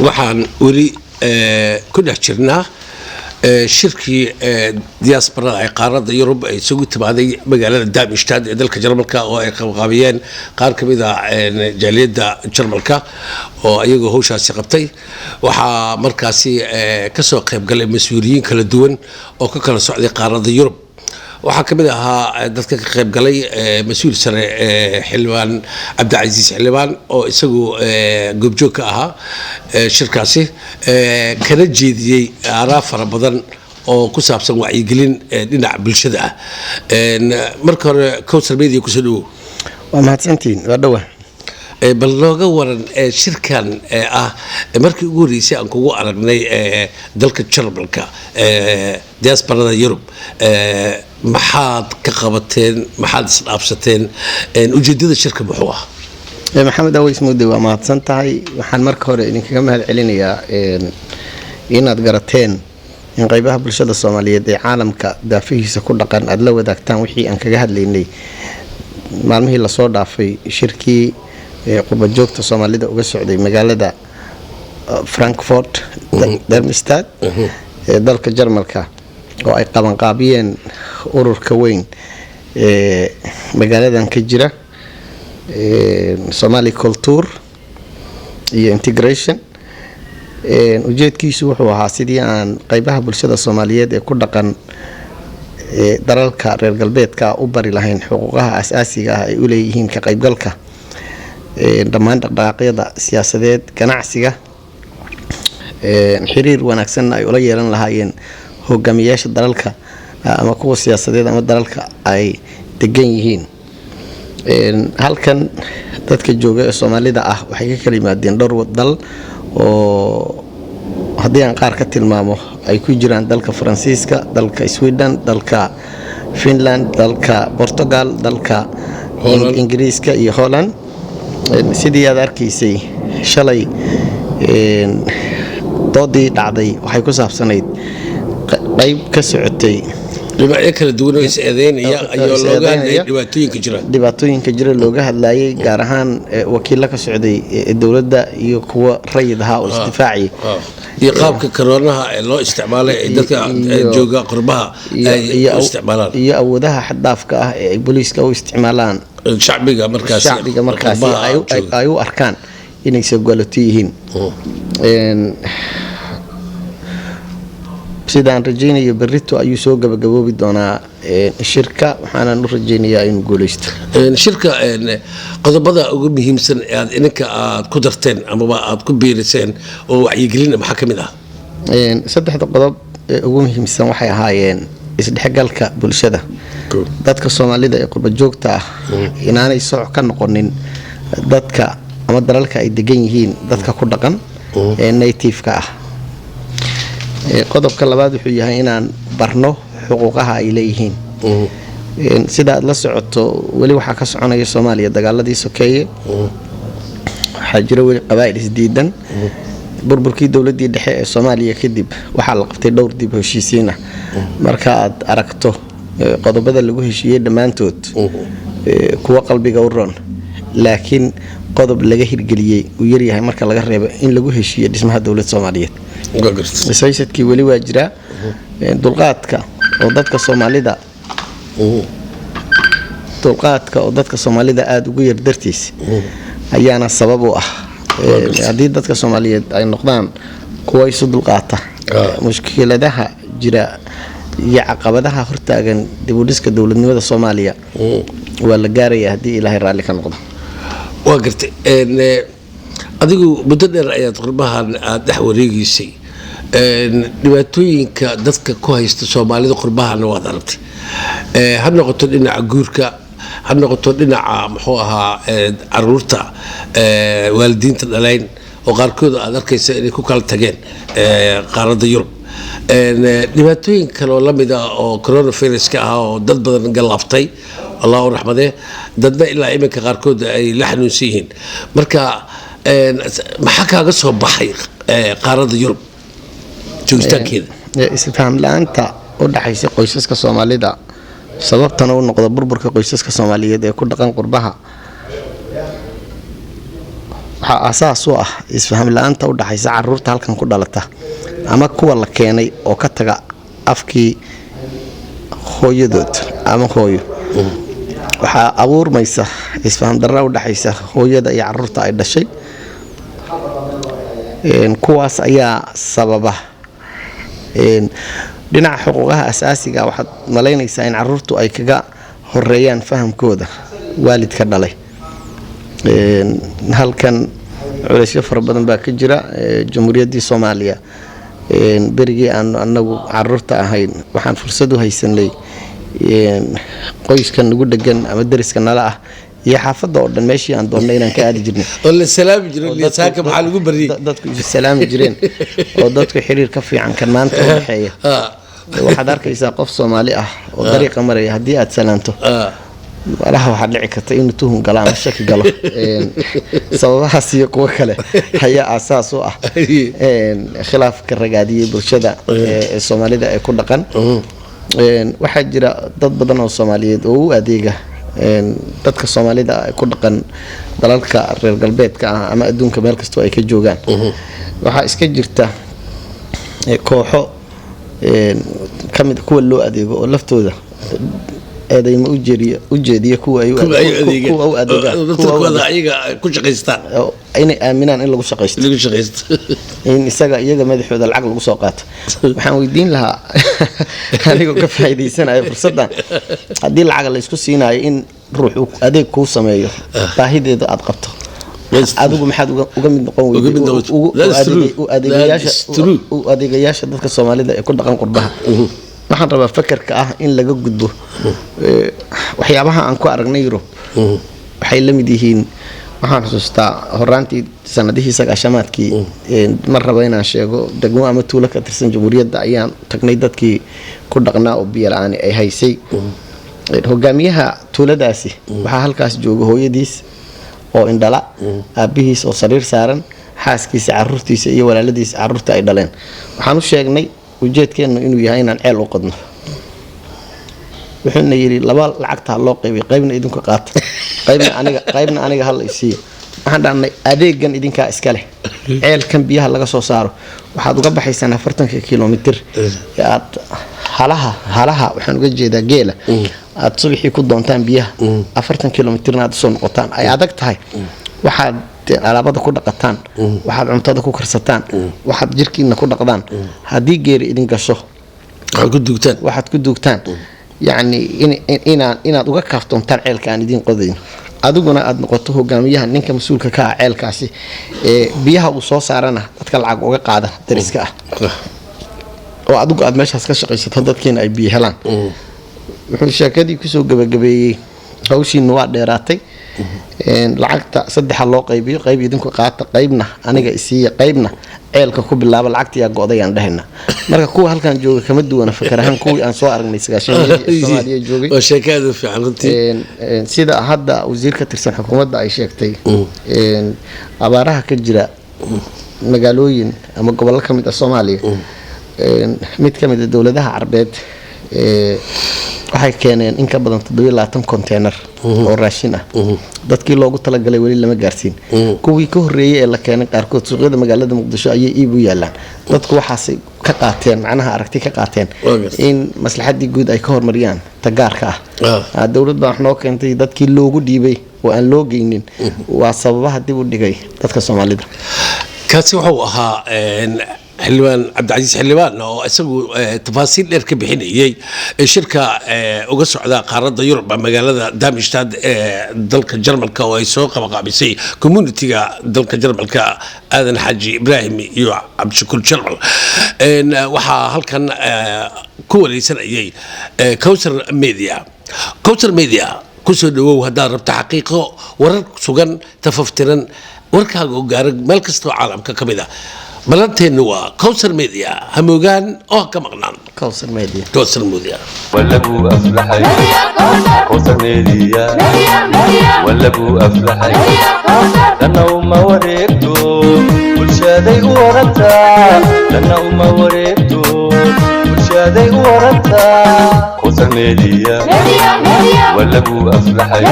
Waxaan weli ku dhex jirnaa shirkii diasporada ay qaaradda Yurub ay isugu timaaday magaalada Darmstadt ee dalka Jarmalka, oo ay qabqaabiyeen qaar ka mid a jaaliyadda Jarmalka oo ayagoo hawshaasi qabtay. Waxaa markaasi kasoo qaybgalay mas-uuliyiin kala duwan oo ka kala socday qaaradda Yurub. Waxaa ka mid ahaa dadka ka qayb galay mas-uul sare, Xildhibaan Cabdicasiis Xildhibaan, oo isagu goobjoog ka ahaa shirkaasi, kana jeediyey aaraa fara badan oo ku saabsan wacyigelin dhinaca bulshada ah. Marka hore, Cowsar Media, kusoo dhawow. Waa mahadsantihiin, waa dhowa. Bal nooga waran shirkan ah markii ugu horreysay aan kugu aragnay dalka Jarmalka, diasporada Yurub. Maxaad ka qabateen? Maxaad isdhaafsateen? Ujeedada shirka muxuu ah? Maxamed Aweys Mudde, waa mahadsan tahay. Waxaan marka hore idinkaga mahad celinayaa inaad garateen in qeybaha bulshada Soomaaliyeed ee caalamka daafihiisa ku dhaqan aada la wadaagtaan wixii aan kaga hadlaynay maalmihii lasoo dhaafay shirkii qurba joogta Soomaalida uga socday magaalada Frankfurt Darmstadt ee dalka Jarmalka, oo ay qabanqaabiyeen ururka weyn ee magaaladan ka jira, Somali Culture iyo Integration. Ujeedkiisu wuxuu ahaa sidii aan qeybaha bulshada Soomaaliyeed ee ku dhaqan dalalka reer galbeedka u bari lahayn xuquuqaha asaasiga ah ay uleeyihiin ka qeybgalka dhammaan dhaqdhaqaaqyada siyaasadeed, ganacsiga, xiriir wanaagsanna ay ula yeelan lahaayeen hogaamiyaasha dalalka ama kuwa siyaasadeed ama dalalka ay degan yihiin. Halkan dadka jooga ee Soomaalida ah waxay ka kala yimaadeen dhowr dal, oo haddii aan qaar ka tilmaamo ay ku jiraan dalka Faransiiska, dalka Sweden, dalka Finland, dalka Portugal, dalka Ingiriiska iyo Holland. Sidii aad arkaysay shalay, doodii dhacday waxay ku saabsanayd qayb ka socotay dhinacyo kala duwan oo is eedeynaya ayaa looga hadlayay dhibaatooyinka jira. Dhibaatooyinka jira looga hadlayay, gaar ahaan wakiilo ka socday dowladda iyo kuwa rayid ahaa oo isdifaaci iyo qaabka karoonaha ee loo isticmaalay ee dadka jooga qurbaha ay u isticmaalaan, iyo awoodaha xad-dhaafka ah ee ay booliiska u isticmaalaan shacbiga markaasi shacbiga markaasi ay u arkaan inay soo galato yihiin. Sidaan rajaynayo, berrito ayuu soo gabagaboobi doonaa shirka, waxaanan u rajaynayaa inuu guuleysto. Shirka qodobada ugu muhiimsan ee aad idinka aad ku darteen amaba aad ku biiriseen oo wacyigelin maxaa ka mid ah? Saddexda qodob ee ugu muhiimsan waxay ahaayeen isdhexgalka bulshada, dadka Soomaalida ee qurba joogta ah inaanay sooc ka noqonin dadka ama dalalka ay degan yihiin dadka ku dhaqan ee native-ka ah. Qodobka labaad wuxuu yahay inaan barno xuquuqaha ay leeyihiin. Sida aad la socoto, weli waxaa ka soconaya Soomaaliya dagaaladii sokeeye, waxaa jira weli qabaa'il isdiidan. Burburkii dowladii dhexe ee Soomaaliya kadib waxaa la qabtay dhowr dib heshiisiin ah. Marka aad aragto qodobada lagu heshiiyey dhammaantood kuwa qalbiga u roon, laakiin qodob laga hirgeliyey uu yaryahay, marka laga reebo in lagu heshiiyo dhismaha dowlad Soomaaliyeed. Saysadkii weli waa jiraa. Dulqaadka oo dadka Soomaalida, dulqaadka oo dadka Soomaalida aada ugu yar dartiis ayaana sabab u ah. Haddii dadka Soomaaliyeed ay noqdaan kuwa isu dulqaata, mushkiladaha jira iyo caqabadaha hortaagan dibudhiska dowladnimada Soomaaliya waa la gaaraya, haddii Ilaahay raalli ka noqdo. Waa gartay. Adigu muddo dheer ayaad qurbahan aada dhex wareegeysay, dhibaatooyinka dadka ku haysta Soomaalida qurbahana waad aragtay, ha noqoto dhinaca guurka, ha noqoto dhinaca muxuu ahaa caruurta waalidiinta dhalayn oo qaarkood aad arkaysa inay ku kala tageen qaaradda Yurub, dhibaatooyin kaleoo lamid ah oo coronaviruska ah oo dad badan gallaaftay, Allah u raxmadee, dadna ilaa iminka qaarkood ay la xanuunsan yihiin. Marka maxaa kaaga soo baxay qaaradda Yurub joogitaankeeda? Isfaham la-aanta u dhaxaysa qoysaska Soomaalida, sababtana u noqda burburka qoysaska Soomaaliyeed ee ku dhaqan qurbaha, Waxaa aasaas u ah isfaham la-aanta u dhaxaysa caruurta halkan ku dhalata ama kuwa la keenay oo ka taga afkii hooyadood ama hooyo. Waxaa abuurmaysa isfaham darra u dhaxaysa hooyada iyo caruurta ay dhashay. Kuwaas ayaa sababa. Dhinaca xuquuqaha asaasiga, waxaad malaynaysaa in caruurtu ay kaga horeeyaan fahamkooda waalidka dhalay. Halkan culeysyo fara badan baa ka jira. Jamhuuriyaddii Soomaaliya, berigii aanu anagu caruurta ahayn, waxaan fursad u haysanay qoyska nagu dhegan ama deriska nala ah iyo xaafadda oo dhan meeshii aan doonnay inaan ka aadi jirnay. Oo la salaami jiray lisaanka, maxaa lagu bariyey? Dadku isu salaami jireen oo dadku xiriir ka fiican kan maanta u dhexeeya. Waxaad arkaysaa qof Soomaali ah oo dariiqa maraya, haddii aad salaanto, malaha waxaa dhici karta inuu tuhun galo ama shaki galo. Sababahaas iyo kuwo kale ayaa aasaas u ah khilaafka ragaadiyey bulshada ee Soomaalida ee ku dhaqan. Waxaa jira dad badan oo Soomaaliyeed oo u adeega dadka Soomaalida ay ku dhaqan dalalka reer galbeedka ah ama adduunka meel kastoo ay ka joogaan. Waxaa iska jirta kooxo kamid kuwa loo adeego oo laftooda eedaymo ujeediya kuwa ay kuwa ay adeegaan kuwa u adeegaan dadkooda ayaga ku shaqaystaan. Oo inay aaminaan in lagu shaqaysto. Lagu shaqaysto. In isaga iyaga madaxooda lacag lagu soo qaato. Waxaan weydiin lahaa, anigoo ka faa'iidaysanayo fursaddan, haddii lacaga laysku siinayo in ruux uu adeeg kuu sameeyo, baahideeda aad qabto, adigu maxaad uga mid noqon Uga mid weyday noqon. That is true. u adeegayaasha That is true. u adeegayaasha dadka Soomaalida ee ku dhaqan qurbaha? Waxaan rabaa fakarka ah in laga gudbo. Waxyaabaha aan ku aragnay Yurub waxay la mid yihiin, waxaan xusuustaa horaantii sanadihii 90-aadkii, ma rabo inaan sheego degmo ama tuulo ka tirsan jamhuuriyadda, ayaan tagnay dadkii ku dhaqnaa oo biyo la-aani ay haysay. Hogaamiyaha tuuladaasi waxaa halkaas jooga hooyadiis oo indhala, aabihiis oo sariir saaran, xaaskiisa, caruurtiisa iyo walaaladiisa caruurta ay dhaleen. Waxaan u sheegnay ujeedkeennu inuu yahay inaan ceel u qodno. Wuxuuna yidhi, laba lacagta ha loo qaybiyo, qaybna idinku qaata, qaybna aniga hala isiiyo. Waxaan dhahnay, adeegan idinkaa iska leh, ceelkan biyaha laga soo saaro waxaad uga baxaysaan 40-ka kilomitir ee aad halaha, waxaan uga jeedaa geela, aad subaxii ku doontaan biyaha, 40 kilomitirna aad usoo noqotaan, ay adag tahay, waxaad alaabada ku dhaqataan, waxaad cuntada ku karsataan, waxaad jirkiina ku dhaqdaan, haddii geeri idin gasho waxaad ku dugtaan. Waxaad ku duugtaan, yacni inaad uga kaaftoontaan ceelka aan idiin qodayno, adiguna aad noqoto hogaamiyaha, ninka mas-uulka ka ah ceelkaasi ee biyaha uu soo saarana dadka lacag uga qaada dariska ah, oo adigu aad meeshaas ka shaqaysato, dadkiina ay biyo helaan. Wuxuu sheekadii kusoo gabagabeeyey, hawshiina waa dheeraatay, lacagta saddexa loo qaybiyo, qayb idinku qaata, qaybna aniga isiiya, qaybna ceelka ku bilaaba, lacagtiyaa go'day aan dhahayna. Marka kuwa halkan jooga kama duwana fakar ahaan kuwii aan soo aragnay 90-yadii ee Soomaaliya joogay. Waa sheeko aad u fiican runtii. Sida hadda wasiir ka tirsan xukuumadda ay sheegtay, abaaraha ka jira magaalooyin ama gobollo ka mid ah Soomaaliya, mid ka mid ah dowladaha Carbeed waxay keeneen in ka badan 27 container oo raashin ah. Dadkii loogu talagalay weli lama gaarsiin. Kuwii ka horreeyey ee la keenay qaarkood suuqyada magaalada Muqdisho ayay iib u yaalaan. Dadku waxaasay ka qaateen, macnaha aragti ka qaateen Waa gartay. in maslaxadii guud ay ka hormariyaan ta gaarka ah. Dowlad baa wax noo keentay, dadkii loogu dhiibay oo aan loo geynin, waa sababaha dib u dhigay dadka Soomaalida. Kaasi wuxuu ahaa xildhibaan Cabdicasiis Xildhibaan oo isagu tafaasiil dheer ka bixinayay shirka uga socda qaaradda Yurub, magaalada Darmstadt ee dalka Jarmalka, oo ay soo qabaqaabisay community-ga dalka Jarmalka, Aadan Xaaji Ibraahim iyo Cabdishakuur Jarmal. Waxaa halkan ku wareysanayay Cowsar Media. Cowsar Media kusoo dhawow haddaad rabto xaqiiqo, warar sugan, tafaftiran, warkaaga oo gaara meel kastoo caalamka ka mid ah. Balanteennu waa Cowsar Media, hamoogaan oo ha ka maqnaan. Cowsar Media. Cowsar Media. ولا أفلحي كوثر ميديا ولا أفلحي لأنه ما wareegto bulshaday u warantaa, lana uma wareegto bulshaday u warantaa. Kowsar Media waa lagu aflaxay.